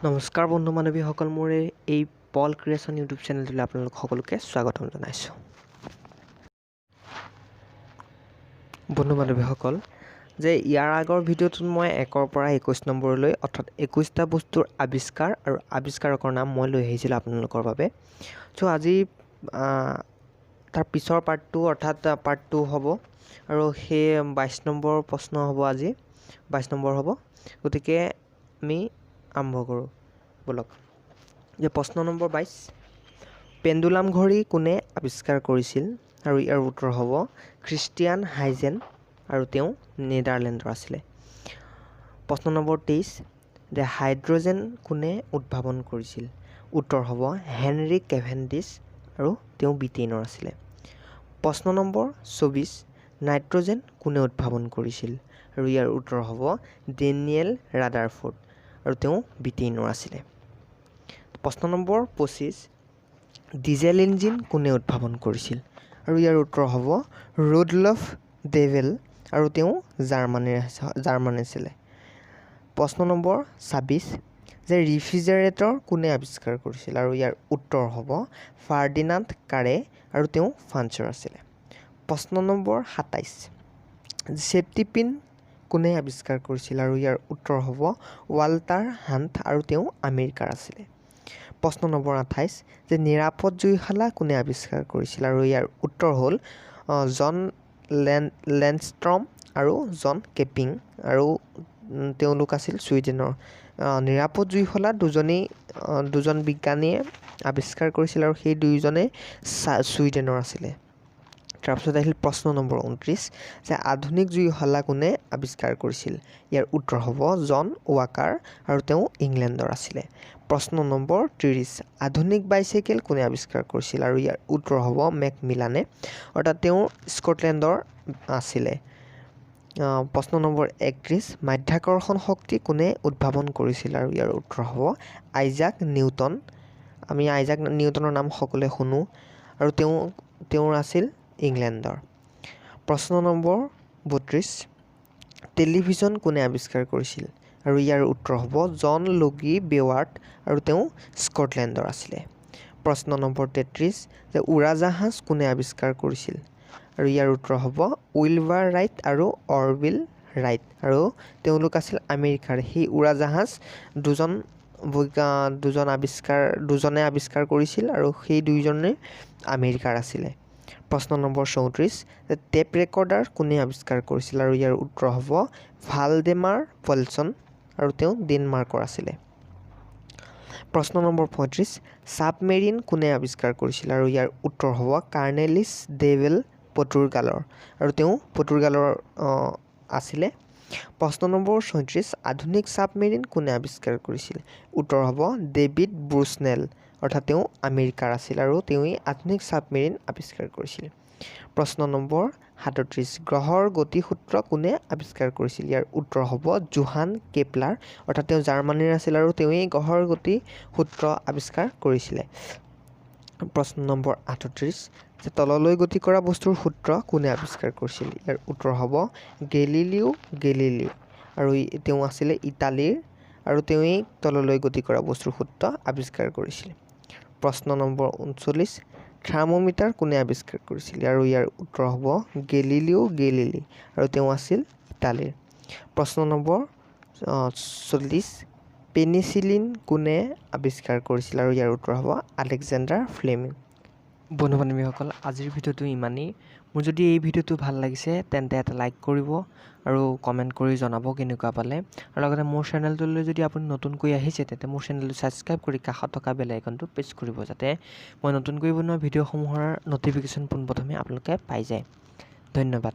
নমস্কাৰ বন্ধু বান্ধৱীসকল, মোৰ এই পল ক্ৰিয়েশ্যন ইউটিউব চেনেলটোলৈ আপোনালোক সকলোকে স্বাগতম জনাইছোঁ। বন্ধু বান্ধৱীসকল, যে ইয়াৰ আগৰ ভিডিঅ'টোত মই 1ৰ পৰা 21 নম্বৰলৈ অৰ্থাৎ 21টা বস্তুৰ আৱিষ্কাৰ আৰু আৱিষ্কাৰকৰ নাম মই লৈ আহিছিলোঁ আপোনালোকৰ বাবে। চ' আজি তাৰ পিছৰ পাৰ্টটো অৰ্থাৎ পাৰ্ট 2 হ'ব আৰু সেই 22 নম্বৰ প্ৰশ্ন হ'ব, আজি 22 নম্বৰ হ'ব। গতিকে আমি আৰম্ভ কৰোঁ ব'লক। যে প্ৰশ্ন নম্বৰ 22, পেণ্ডুলাম ঘড়ী কোনে আৱিষ্কাৰ কৰিছিল? আৰু ইয়াৰ উত্তৰ হ'ব খ্ৰীষ্টিয়ান হাইজেন আৰু তেওঁ নেডাৰলেণ্ডৰ আছিলে। প্ৰশ্ন নম্বৰ 23, যে হাইড্ৰজেন কোনে উদ্ভাৱন কৰিছিল? উত্তৰ হ'ব হেনৰি কেভেণ্ডিছ আৰু তেওঁ ব্ৰিটেইনৰ আছিলে। প্ৰশ্ন নম্বৰ 24, নাইট্ৰজেন কোনে উদ্ভাৱন কৰিছিল? আৰু ইয়াৰ উত্তৰ হ'ব ডেনিয়েল ৰাডাৰফোৰ্ড আৰু তেওঁ ব্ৰিটেইনৰ আছিলে। প্ৰশ্ন নম্বৰ 25, ডিজেল ইঞ্জিন কোনে উদ্ভাৱন কৰিছিল? আৰু ইয়াৰ উত্তৰ হ'ব ৰুডলফ ডেভেল আৰু তেওঁ জাৰ্মানীৰ আছিলে। প্ৰশ্ন নম্বৰ 26, যে ৰিফ্ৰিজাৰেটৰ কোনে আৱিষ্কাৰ কৰিছিল? আৰু ইয়াৰ উত্তৰ হ'ব ফাৰ্ডিনাণ্ড কাৰে আৰু তেওঁ ফ্ৰান্সৰ আছিলে। প্ৰশ্ন নম্বৰ 27, ছেফটি পিন কোনে আৱিষ্কাৰ কৰিছিল? আৰু ইয়াৰ উত্তৰ হ'ব ৱাল্টাৰ হাণ্ট আৰু তেওঁ আমেৰিকাৰ আছিলে। প্ৰশ্ন নম্বৰ 28, যে নিৰাপদ জুইশালা কোনে আৱিষ্কাৰ কৰিছিল? আৰু ইয়াৰ উত্তৰ হ'ল জন লেণ্ডষ্ট্ৰম আৰু জন কেপিং আৰু তেওঁলোক আছিল ছুইডেনৰ। নিৰাপদ জুইশালা দুজন বিজ্ঞানীয়ে আৱিষ্কাৰ কৰিছিল আৰু সেই দুয়োজনে ছুইডেনৰ আছিলে। তাৰপিছত আহিল প্ৰশ্ন নম্বৰ 29, যে আধুনিক জুইশালা কোনে আৱিষ্কাৰ কৰিছিল? ইয়াৰ উত্তৰ হ'ব জন ৱাকাৰ আৰু তেওঁ ইংলেণ্ডৰ আছিলে। প্ৰশ্ন নম্বৰ 30, আধুনিক বাইচাইকেল কোনে আৱিষ্কাৰ কৰিছিল? আৰু ইয়াৰ উত্তৰ হ'ব মেকমিলানে, অৰ্থাৎ তেওঁ স্কটলেণ্ডৰ আছিলে। প্ৰশ্ন নম্বৰ 31, মাধ্যাকৰ্ষণ শক্তি কোনে উদ্ভাৱন কৰিছিল? আৰু ইয়াৰ উত্তৰ হ'ব আইজাক নিউটন। আমি আইজাক নিউটনৰ নাম সকলোৱে শুনো আৰু তেওঁৰ আছিল ইংলেণ্ডৰ। প্ৰশ্ন নম্বৰ 32, টেলিভিছন কোনে আৱিষ্কাৰ কৰিছিল? আৰু ইয়াৰ উত্তৰ হ'ব জন লগি বেৱাৰ্ড আৰু তেওঁ স্কটলেণ্ডৰ আছিলে। প্ৰশ্ন নম্বৰ 33, যে উৰাজাহাজ কোনে আৱিষ্কাৰ কৰিছিল? আৰু ইয়াৰ উত্তৰ হ'ব উইলবাৰ ৰাইট আৰু অৰবিল ৰাইট আৰু তেওঁলোক আছিল আমেৰিকাৰ। সেই উৰাজাহাজ দুজনে আৱিষ্কাৰ কৰিছিল আৰু সেই দুয়োজনে আমেৰিকাৰ আছিলে। প্ৰশ্ন নম্বৰ 34, যে টেপ ৰেকৰ্ডাৰ কোনে আৱিষ্কাৰ কৰিছিল? আৰু ইয়াৰ উত্তৰ হ'ব ভালডেমাৰ পলছন আৰু তেওঁ ডেনমাৰ্কৰ আছিলে। প্ৰশ্ন নম্বৰ 35, ছাবমেৰিন কোনে আৱিষ্কাৰ কৰিছিল? আৰু ইয়াৰ উত্তৰ হ'ব কাৰ্নেলিছ ডেভেল পৰ্তুগালৰ আৰু তেওঁ পৰ্তুগালৰ আছিলে। প্ৰশ্ন নম্বৰ 36, আধুনিক ছাবমেৰিন কোনে আৱিষ্কাৰ কৰিছিল? উত্তৰ হ'ব ডেভিড ব্ৰুচনেল, অৰ্থাৎ তেওঁ আমেৰিকাৰ আছিল আৰু তেওঁৱেই আধুনিক ছাবমেৰিন আৱিষ্কাৰ কৰিছিল। প্ৰশ্ন নম্বৰ 37, গ্ৰহৰ গতিসূত্ৰ কোনে আৱিষ্কাৰ কৰিছিল? ইয়াৰ উত্তৰ হ'ব জোহান কেপলাৰ, অৰ্থাৎ তেওঁ জাৰ্মানীৰ আছিল আৰু তেওঁৱেই গ্ৰহৰ গতিসূত্ৰ আৱিষ্কাৰ কৰিছিলে। প্ৰশ্ন নম্বৰ 38, যে তললৈ গতি কৰা বস্তুৰ সূত্ৰ কোনে আৱিষ্কাৰ কৰিছিল? ইয়াৰ উত্তৰ হ'ব গেলিলিও গেলিলি আৰু তেওঁ আছিলে ইটালীৰ আৰু তেওঁৱেই তললৈ গতি কৰা বস্তুৰ সূত্ৰ আৱিষ্কাৰ কৰিছিল। প্ৰশ্ন নম্বৰ 39, থাৰ্মোমিটাৰ কোনে আৱিষ্কাৰ কৰিছিল? আৰু ইয়াৰ উত্তৰ হ'ব গেলিলিও গেলিলি আৰু তেওঁ আছিল ইটালীৰ। প্ৰশ্ন নম্বৰ 40, পেনিচিলিন কোনে আৱিষ্কাৰ কৰিছিল? আৰু ইয়াৰ উত্তৰ হ'ব আলেকজেণ্ডাৰ ফ্লেমিং। বন্ধু বান্ধৱীসকল, আজিৰ ভিডিঅ'টো ইমানেই। মোৰ যদি এই ভিডিঅ'টো ভাল লাগিছে তেন্তে এটা লাইক কৰিব আৰু কমেণ্ট কৰি জনাব কেনেকুৱা পালে। আৰু লগতে মোৰ চেনেলটোলৈ যদি আপুনি নতুনকৈ আহিছে তেন্তে মোৰ চেনেলটো ছাবস্ক্ৰাইব কৰি কাষত থকা বেল আইকনটো প্ৰেছ কৰিব, যাতে মই নতুনকৈ বনোৱা ভিডিঅ'সমূহৰ ন'টিফিকেশ্যন পোনপ্ৰথমে আপোনালোকে পাই যায়। ধন্যবাদ।